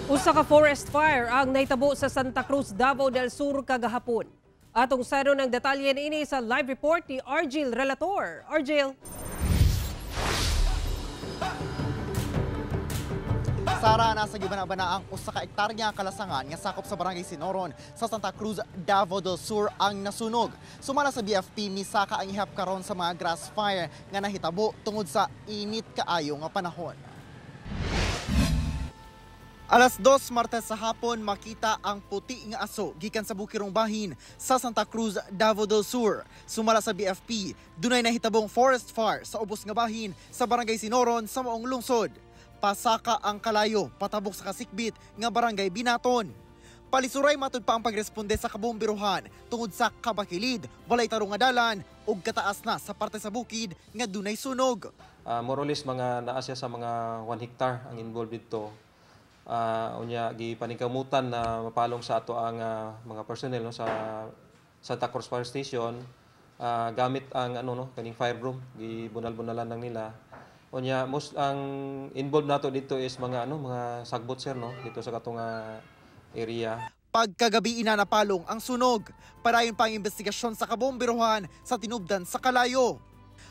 Usa ka forest fire ang nahitabo sa Santa Cruz, Davao del Sur kagahapon. Atong saro ng detalye niini sa live report ni Argel Relator. Argel. Sara, nasa gibana-bana ang usa ka ektarya kalasangan nga sakop sa barangay Sinoron sa Santa Cruz, Davao del Sur ang nasunog. Sumala sa BFP, misaka ang ihap karon sa mga grass fire nga nahitabo tungod sa init kaayo nga panahon. Alas 2 Martes sa hapon, makita ang puti nga aso gikan sa bukirong bahin sa Santa Cruz, Davao del Sur. Sumala sa BFP, dunay nahitabong forest fire sa ubos nga bahin sa barangay Sinoron sa maong lungsod. Pasaka ang kalayo patabok sa kasikbit nga barangay Binaton. Palisuray matud pa ang pagresponde sa kabombiruhan tungod sa kabakilid, walay tarong nga dalan ug kataas na sa parte sa bukid nga dunay sunog. More or less mga naa siya sa mga 1 hectare ang involved dito. Unya gipaningkamutan na mapalong sa ato ang mga personnel, no, sa Santa Cruz Fire Station, gamit ang ano, no, kaning fire broom, gibunal-bunalan lang nila. Unya most ang involved nato dito is mga ano, mga sagbot, sir, no, dito sa katong area. Pagkagabi ina napalong ang sunog. Padayon pa ang investigasyon sa kabombiruhan sa tinubdan sa kalayo.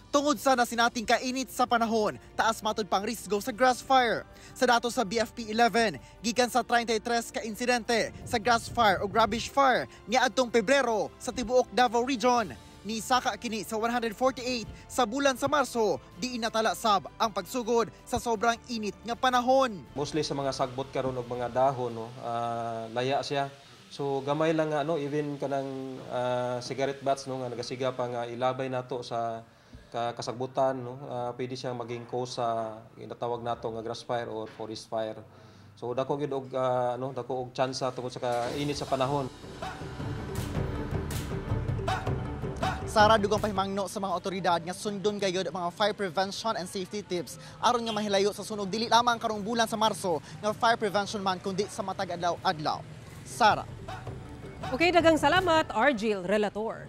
Tungod sa nasinating kainit sa panahon, taas matud pang risgo sa grass fire. Sa datos sa BFP 11, gikan sa 33 ka insidente sa grass fire o rubbish fire niadtong Pebrero sa tibuok Davao Region. Nisaka kini sa 148 sa bulan sa Marso, di inatala sab ang pagsugod sa sobrang init nga panahon. Mostly sa mga sagbot karon og mga dahon, no, laya siya. So gamay lang nga ano, even kanang cigarette butts, no, nga nagasiga pa nga ilabay nato sa kasagbutan, no, pwede siyang maging cause sa ginatawag nato nga grass fire or forest fire. So dako gyud og ano, dako og chance tungod sa kainit sa panahon. Sara, dugang pahimangno sa mga otoridad nga sundon gayud mga fire prevention and safety tips aron nga mahilayo sa sunog dili lamang karong bulan sa Marso nga Fire Prevention Month kundi sa matag adlaw-adlaw. Sara. Okay, daghang salamat, Argel Relator.